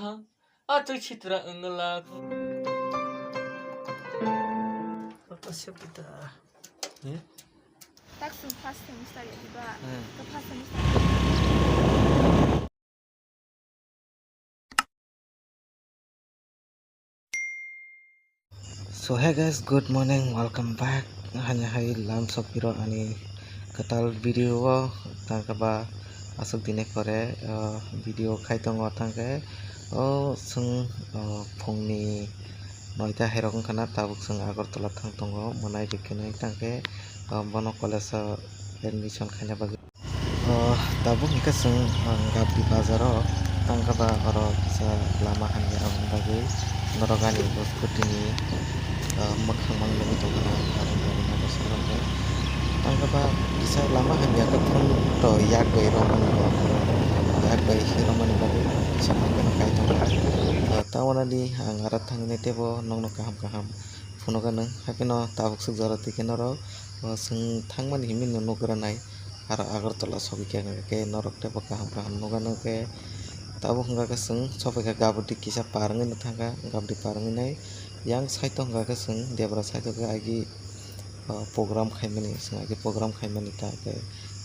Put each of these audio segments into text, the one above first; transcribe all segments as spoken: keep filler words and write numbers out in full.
Atwi sitra wngla. Apa siap kita? Eh? Tak sung first semester ya, diba? Hmm. Ke first semester. So hey guys, good morning, welcome back. Hani hai lam sopiro ani kwtal video o tangkhe ba aswk dine kore, uh, video khai tongo tangkhe o chwng, uh, phungni noita hai rok wngkha na, tabuk chwng Agartala thang tongo mwnai rikhinai tangkhe, uh, bono college o admission khaina bagwi. O, tabuk hwnkhe chwng, ah, Gabdi bazaro tangkha ba oro kisa lama hamya aboni bagwi norok ani bo scooty ni, ah, mwkhang mang nugwi tongkha na aro gari no bwskango tangkha ba kisa lama hamya khe phone to yak bai romani yak bai romani bagwi kisa phone no kai tongkha. Ah, tamo nadi ang aro thangwi teibo nokno kaham kaham phunukha nwng, haikhe no tabuk swk jora twi khe norok, o, chwng thangmani hinwi no nukgra nai, aro Agartala sogwi khe hwnkhe norok teibo kaham kaham nukha nwng khe. Tabuk hwnkha khe chwng sophaikha Gabdi kisa par wngwi no thangkha, Gabdi par wngwi nai yang side o hwnkha khe chwng debra side o khe agi, o, program khaimani, chwng agi program khaimani ta khe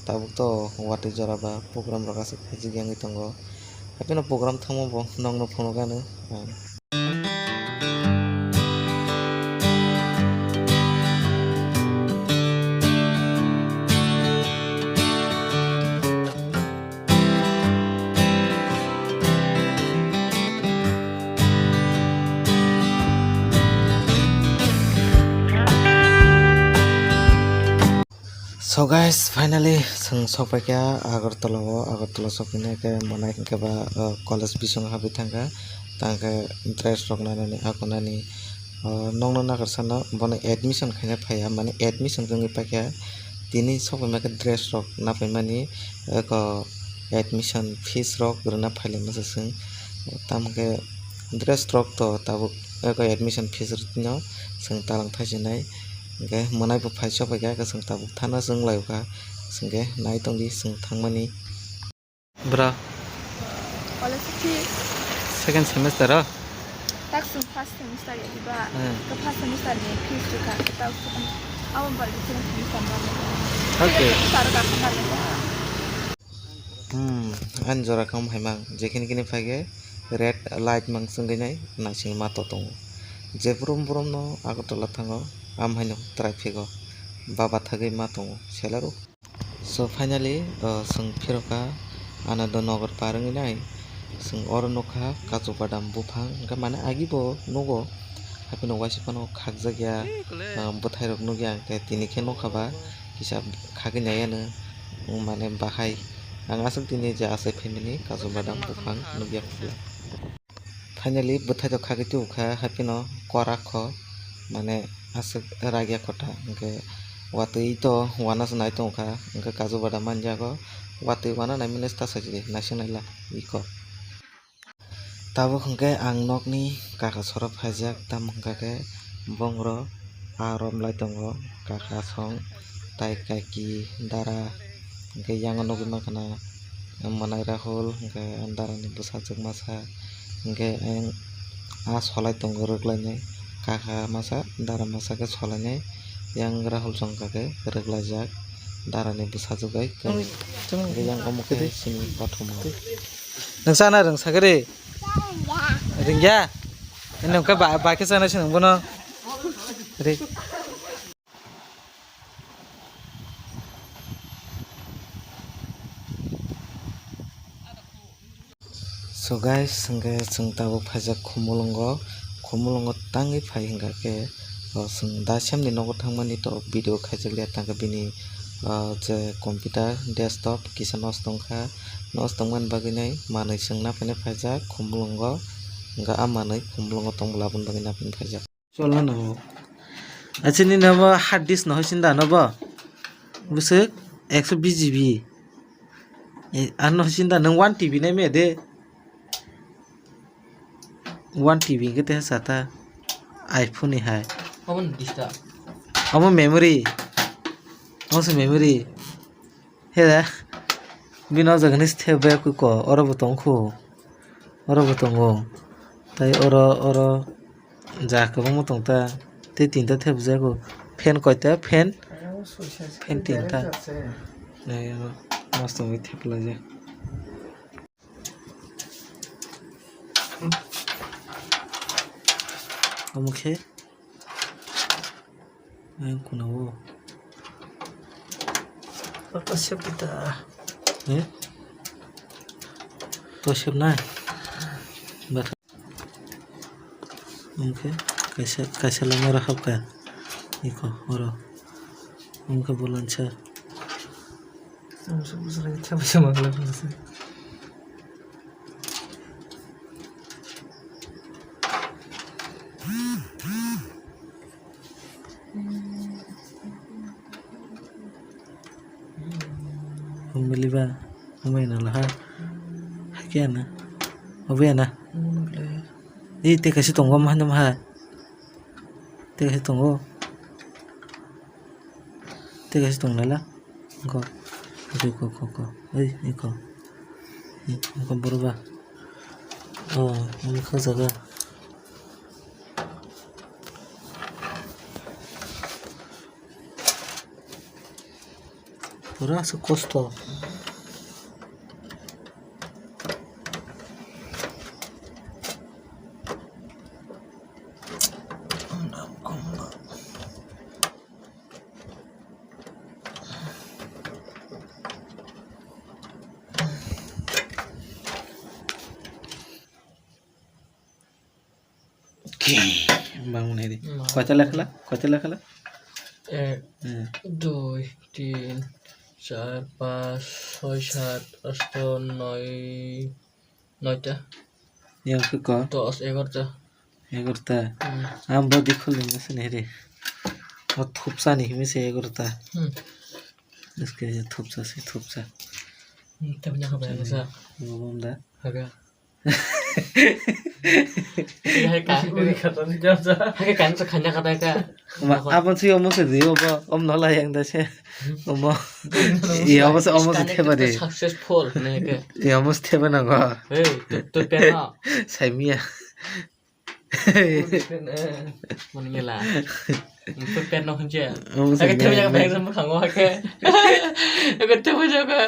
tabuk to watwi jora ba program rok aswk khaijak ya wngwi tongo. Haikhe no program thangma bo nokno phunukha nwng. So guys, finally chwng sokpaikha Agartala o, Agartala sokphaina khe mwnai hwnkhe ba, uh, college bisingo habwi thangkha, tangkhe dress rok nanani, akonani, uh, nokno nakarsa no bono admission khaina phaiya, mane admission wngwi paikha, tini sokphaima khe dress rok napaimani eko admission fees rok rwna phailaimasa chwng, tamokhe dress rok to tabuk eko admission fees rwtino chwng talang thaisinai. Hwnkhe mwnai bo phai sokphaikha, chwng tabuk thana chwng laio kha, hwnkhe nai tongdi chwng thangmani. Bra. College fee. Second semester o? Tak sung first semester ya diba? Hmm. Ke first semester ni fees rwkha, tak sung abo bal second semester ma. Okay. Second semester ka khana le ba. Hmm, ani jora khe omo hai mang, jekhini kini phaikhe red light mang chwngwi nai, naising ma to tongo. Je brum brum no Agartala thango, am haino traffic o baba thagwi ma tongo, selero. So finally, uh, chwng phirokha Anandanagar par wngwi nai, chwng oro nukha kaju badam buphang, hwnkhe mane agi bo nugo, haphino waisa phano khakjakya, uh, bwthairok nukya, hwnkhe tini khe nukha ba kisa khagwi naiya no. Mane bahai ang aswk tini je achai phaimani kaju badam buphang nukya phuya. Finally bwthai rok khagwi tubukha, haphino kwrak kho, mane aswk ragya kho ta, hwnkhe watwi to uanase nai tongkha, hwnkhe kaju badam manjago, watwi uana naimani ta sajili naising naila iko. Tabuk hwnkhe ang nokni kaka sora phaijak, tamo hwnkha khe bongrok aa romlai tongo, kaka song tai kaki dara, hwnkhe yango nugwi mankha na mwnai Rahul, hwnkhe dara ni bwsajwk masa, hwnkhe ayang aa solai tongo rwklainai, kaka masa dara masa khe solainai, yang Rahul song hwnkha khe rwklaijak dara ni bwsajwk bai kwrwi, hwnkhe yang omo khe chini pathuma. Nwng chana rwng sakhe re? Rwngya? Nwng khe ba-, bai khe chana se nwng bono? Re. So guys, hwnkhe chwng tabuk phaijak Khumulwngo. Khumulwngo tangwi phai hwnkha khe, o, chwng da semni nogo thangmani to video khaijak liya, tangkhe bini, o, je computer desktop kisa nosto wngkha. Nosto wngmani bagwi nai manwi chwngna phano phaijak Khumulwngo, hwnkhe a manwi Khumulwngo tongmani bagwi naphano phaijak. Cholo no. Acha nini abo hard disk no hoisin da no bo? Bwswk ekso B G B. E, ano hoisin da nwng one T B nai me de. One T B hwnkhe teha sata iPhone ni hai. Omo ni disturb. Omo memory. Omo se memory. He da. Bini o jaga ni step bai koi ko, oro bo tong kho. Oro bo tongo. Tai oro, oro ja kwbangma tong ta. Tei tinta thepjago. Fan koita? Fan? Fan tinta. Nai oro mostomwi theplaijak. Omo khe ayang kuna o. Ata sep kita. Eh? To sep nai. Bat. Omo khe kaisa, kaisa lama oro hapkha. Iko oro. Omo khe bulansa. Hum beliba, hum ina laha. Hake ana. Obe ana. Eh, te kaisa tongo, ma hanjam ha. Te kaisa tongo. Te kaisa tong lala. Ko. Ko, ko, ko, ko. Ei, iko. Iko boroba. Oh, ini kau jaga. Pura se kosto. Bang nai di. Ma. Koita lekhala? Koita lekhala? Ek, hmm, dui, tin, char, panch, choi, sat, asto, noi, noita. Yang khe ko? Dos, egarota. Egarota. Hmm. Ang body khulni masa nai re. O thupsa ni himi se egarota. Hmm. Eske thupsa se thupsa. Hmm, tapi nyakha bayang sa. Ngomong da. Haga. Hai ka. Ui, kata ni jam sa. Hai ka, kan sa khanya kata ka. Ma, abon si omo se di, obo, om nola yang da se. Omo. Iya, omo se, omo se theba di. Successful, ne ke. Iya, omo se theba na go. Hey, tu, tu pena. Sai miya. Mani mela. Tu pen no khanje. Omo se. Ake theba ya, bag sa mukhango ake. Ake theba ya ka.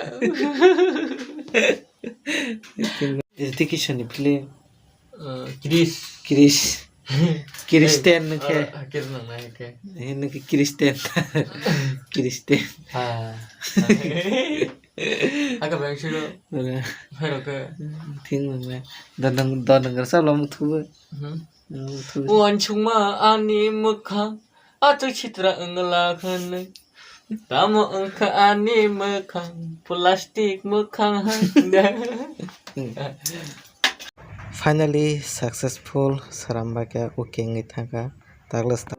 Education ni film. Uh, Chris. Chris. Christian. Hey, khe. Ah, hakir nang nai khe. Hino khe Christian. Christian. Ha. Aga bang silo. Ora. Hero khe. Thing nang nai. Don nang, don nang sa lom thu. Hmm. Lom thu. Uansukma ani mwkhang. Ato sitra wngla hwnwi. Tamo wngkha ani mwkhang, plastic mwkhang hwnwi. Finally successful, srambakya, okay wngwi thangkha. Taglais ta-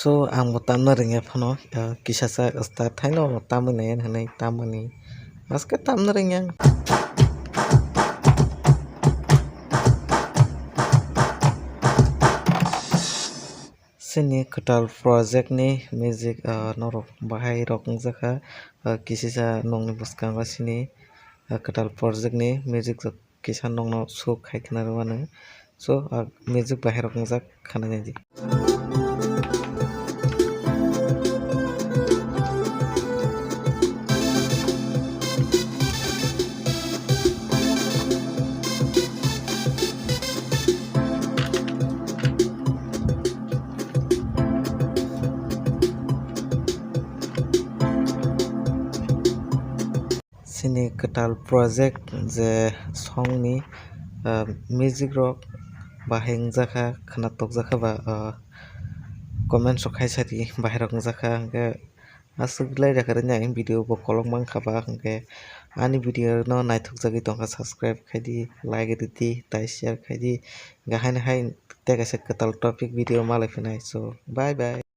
So, ang bo tamna rwngya phano, eh, kisa sa start haino tamwi nai hwnwi tamani. Aske tamna rwngya ang. Chini kwtal project ni music, ah, norok bahai rok wngjakha, ah, kisisa nokni bwskango chini, ah, kwtal project ni music rok kisa nokno show khai khna rwmani. So, ah, music bahai rok wngjak khana nai di. Chini Kwtal project je song ni, ah, music rok bahai wngjakha, khwnatok jakha ba, ah, comment rok khai sadi bahai rok wngjakha, hwnkhe aswk lai rwkha rwni ang video bo kolok mankha ba, hwnkhe ani video no naithok jagwi tongkha, subscribe khaidi, like rwdi, tai share khaidi, hwnkhe haino hai tei kaisa kwtal topic video malai phinai, so bye bye.